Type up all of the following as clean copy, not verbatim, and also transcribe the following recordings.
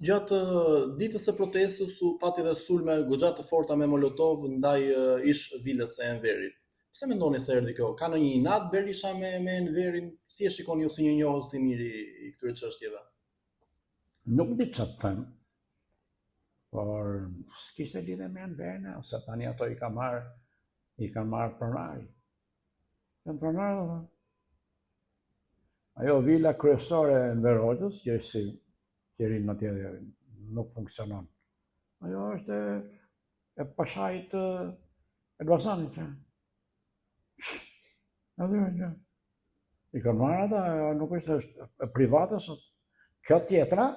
Gjatë ditës së protestës u pati edhe sulme goxha të forta me molotov ndaj ish vilës së Enverit. Pse mendoni se erdhi kjo? Ka ndonjë inat Berisha me me Enverin? Si e shikoni ju si një njohës i mirë i, i këtyre çështjeve? Nuk di çfarë të them. Por s'kishte lidhje me Enverin, ose tani ato i ka marrë i ka marrë pronari. Janë pronarë, dhe. Ajo vila kryesore e Enver Hoxhës, që është si që rinë atje nuk funksionon. Ajo është e, e pashait të Elbasanit. Që. Ajo është. I kanë marrë ata, nuk është, është e private sot. Kjo tjetra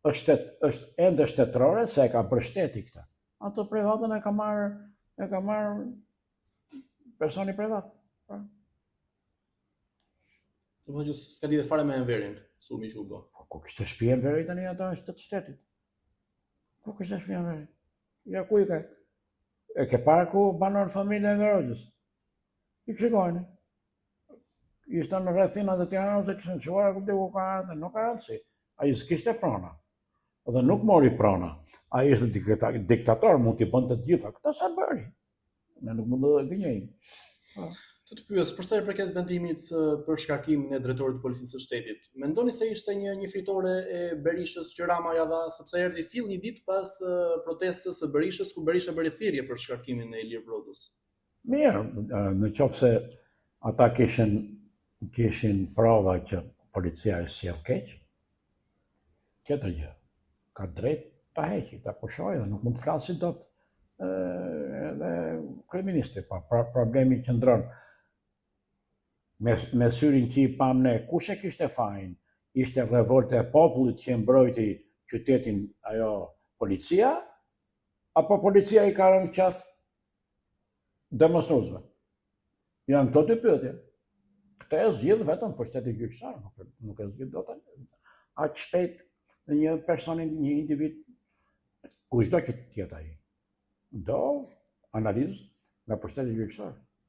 është shtet, është ende shtetërore se e ka bërë shteti këtë. Ato privatën e ka marrë e ka marrë personi privat. Po. Do të thotë që s'ka lidhje fare me Enverin, sulmi që u bë. Po ku kishte shtëpi Enveri tani ato është të shtetit. Ku kishte shtëpi Enveri? Ja ku i ka? E ke parë ku banon familja e Enver Hoxhës? I shikojnë. Ishte në rrethinat e Tiranës dhe kishin çuar ku diku ka ardhur, nuk ka rëndësi. Ai s'kishte prona. Dhe nuk mori prona. Ai ishte diktator, mund t'i bënte të gjitha. Këtë s'e bëri. Ne nuk mund të gënjejmë. Po. Të të pyes, për sa i përket vendimit për shkarkimin e drejtorit të policisë së shtetit, mendoni se ishte një një fitore e Berishës që Rama ia dha, sepse erdhi fill një ditë pas protestës së Berishës, ku Berisha bëri thirrje për shkarkimin e Ilir Prodës? Mirë, në qoftë se ata kishin kishin prova që policia e sjell keq, tjetër gjë. Ka drejt ta heqi, ta pushojë dhe nuk mund të flasi dot edhe kryeministri, pa pra, problemi qëndron me, me syrin që i pam ne, kush e kishte fajin? Ishte revolta e popullit që e mbrojti qytetin ajo policia, apo policia i ka rënë qafë demonstruesve? Janë këto dy pyetje. Këtë e zgjidh vetëm pushteti gjyqësor, nuk, nuk e zgjidh dot aq shpejt një person, një individ, kushdo që të jetë ai. Do analizë nga pushteti gjyqësor.